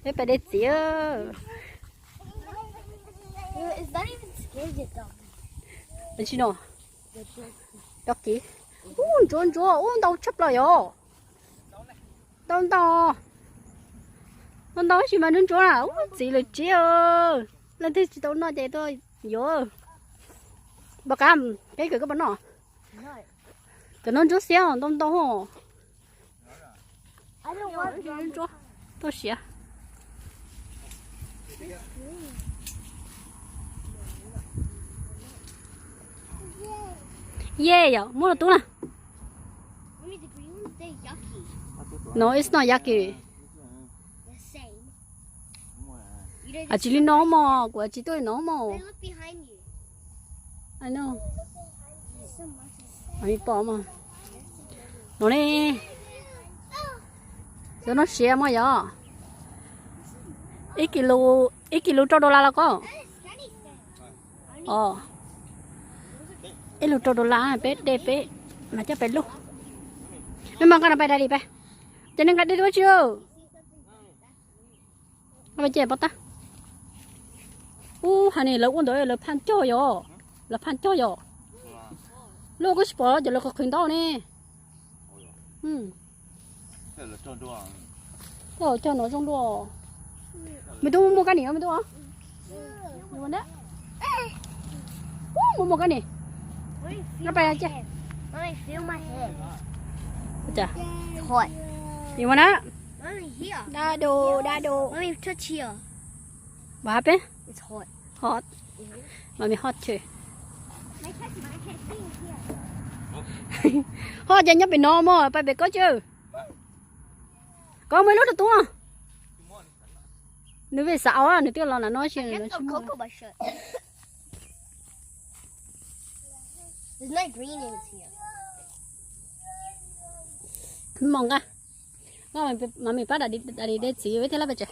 Peb pais de txiv. Tsis no, cov kiv. Ub, ntsuav ntsuav, ub, ntau tshaj plaws yom. Ntau ntau, ntau ntau tab sis mas ntsuav ntsuav na, ub, txiv lawm tsiv. Leej twg tsis tau noj ces tuaj yuav. Npam qab, peb kawm koj puas noj? Cov no ntsuav xiab ntau ntau. Ntsuav, tuaj siav. Ye yom, muab rau tub na. No, it's not yucky. Tsis li no mog, kuv tsis tuaj li no mog. Pom mog. No ne, cov no siav mog yom. Ib kis lus rau dollar los koj? Ib lus rau dollar, peb de peb mas coj pais luj. Mej mas nqa no pais dai di peb. Ces nej nqa de tuaj tsi. Ub, ha ne lawv ua ntawd lawv phaj cog yom. Lawv phaj cog yom. Luaj koj tsis pom ces lawv qhwv qhwv ntau ne. Cog no zoo dua. Me tub muaj kab nim me tub. Muaj muaj kab nim. Yuav na. Dab du, dab du. Hot peb. Hot. Mas me hot tshwm. Hot ces nyob pem no mog, pais pem koj tsi. Koj muaj ib lub rau tub. Nws vej xav au, nws twb los nram no tsis, nws tsis muaj. Mos nqa, mas me pab dais di de txiv thiab lab pes tsev.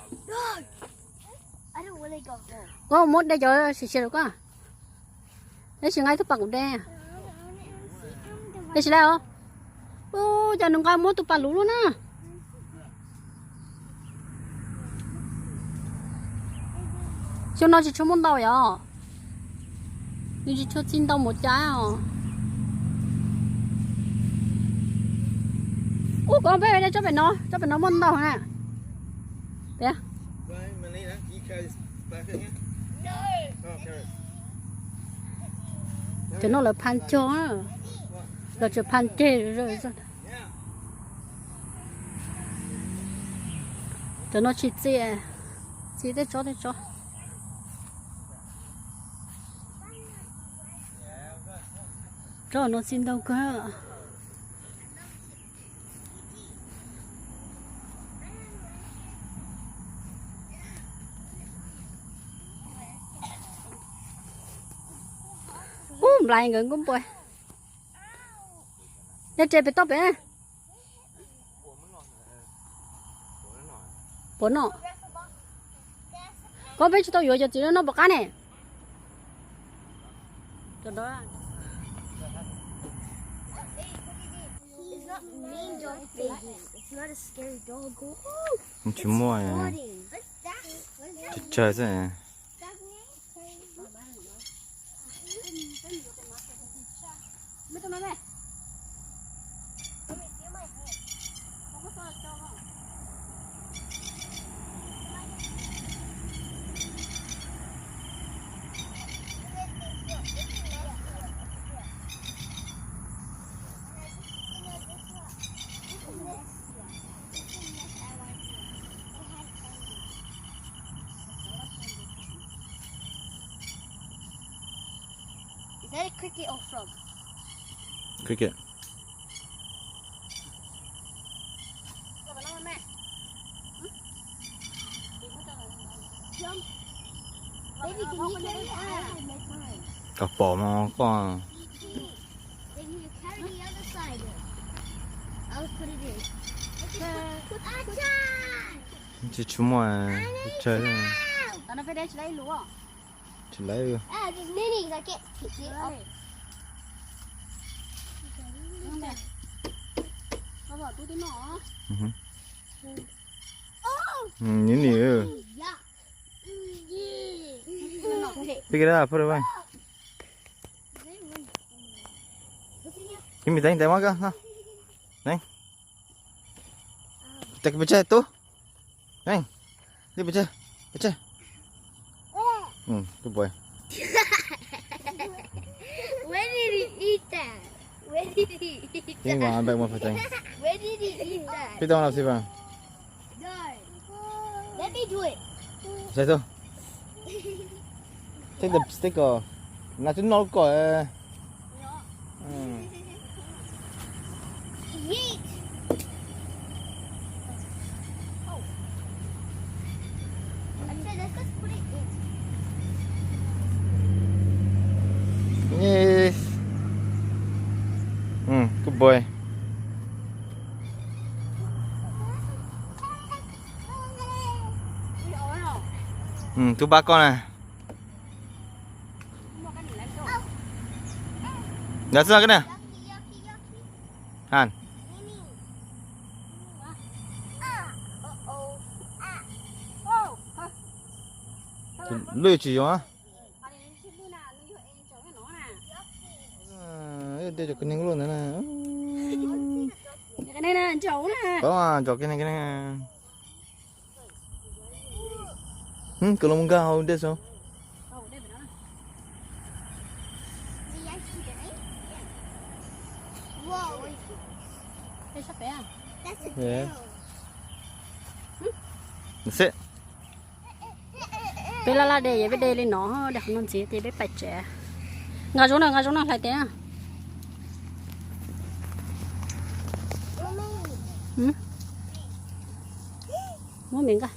Koj muab de cov siav siav rau koj. Tab sis nqa ib tug pas kuv de. Tab sis lawm os. Ub, cas nws nqa muab tus pas luv luaj na. Xyoo no tsis tshua muaj ntau yom. Nws tsis tshua txi ntau mus cas os. Ub, koj peb tsob pem no, tsob pem no muaj ntau na. Peb. Cov no lawv phan cog, lawv tseem phan ceg. Cov no tsis txi, txi tej tsob tej tsob. Tsob no txi ntau kawg. Ub, nplai nkawd nkauj npua. Yog tsev pem toj pem. Puas noj? Koj peb tsis tau yuav cov txiv no noj puas qab ne? Tsis muaj, tsawg xwb. Is that a cricket or frog? Cricket. Baby, can you carry it? Koj pom mas koj. Baby, you carry the other side. I'll put it in. Tsis tshua muaj, tsawg. Tsis lawv. Ah, just mini, I can't take it. Nws nws. Pick it up, put it away. Give me thing, they want go. No. Neng. Cov pes tsawg tub? Neng. Li pes tsawg? Pes tsawg? Good boy. Where did he eat that? Where did he eat that? Where did he eat that? Peb tau los xij vas. Let me do it. Take the stick off. Nas twb no kom. Yeet. Oh. Let's just put it in. Yes. Good boy. Tub pab koj na. Nda xwb koj na. Han. Lwj tsis yuav. Tej cov kws neeg loj ntawd na. Tau ntsaum kws neeg. Kws los nkag hauv dej saud. Peb laj laj de, peb de li no, de qhov no ntxiv ces peb pais tsev. Nqa zaub no, nqa zaub no hlais tes na. Muab miv nqa.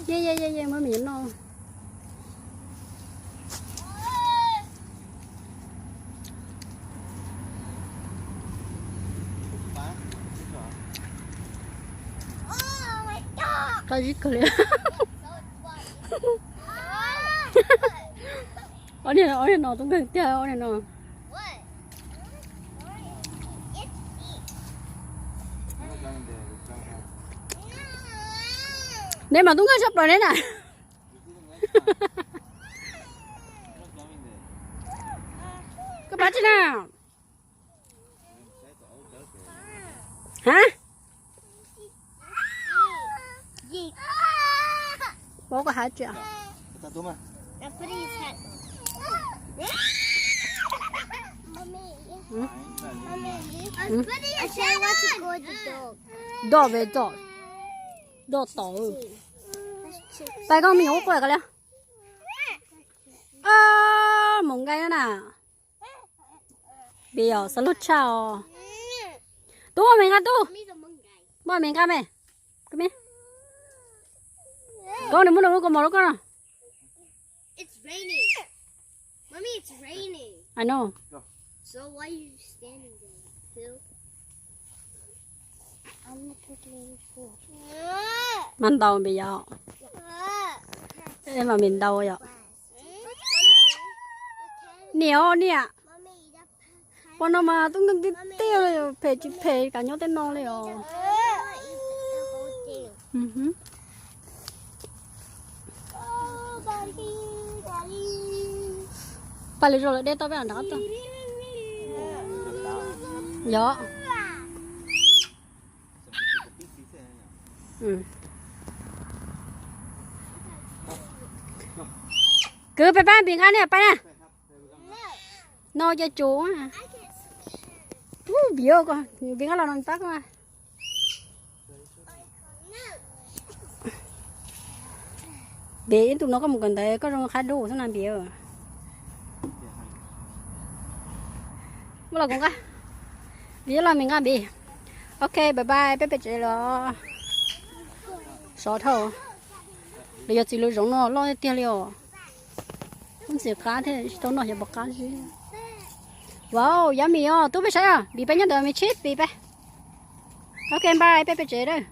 Ye ye ye ye, muab miv noj. Qab zib kawg li. Ob niag, ob niag no tub nkeeg tiag ob niag no. Neb mas tub nkeeg tshaj plaws neb na. Koj pab tsi na? Ha? Paub koj hais tsi. Dog ve dog. Dog tod. Pais koj me nyuam ub quaj ko li. Mus nqaij na. Npias yom, xav luag tshaj os. Tub, muab miv nqa tub. Muab miv nqa me. Koj nws muab nws lub kaus mom rau koj no. I know. Mas ntaus npias yom. Mas npias ntaus yom. Niam os niam. Pom no mas tub nkeeg tiag tiag li, phem tsis phem kav nyob tej no li os. Pais lwm zaus lawm de tau peb nrad tau. Yog. Kwv peb pab npis nqa niam pais na. No ces tsum. Npis nqa los no pab koj. Npis ib ntus no koj mus kawm ntawv koj zoo qab dub xwb na npis. Muab los kuv nqa. Npis los npis nqa npis. Ok, bye bye, peb pem tsev los. Sov dhau. Lawv yog txiv lws zoov no loj tiag tiag li os. Ub ntxim qab thiab tsis tau noj xyov puas qab zib. Wow, yummy os, tub peb saib os, npis peb nyob ntawd me chib npis peb. Ok, bye, peb pem tsev.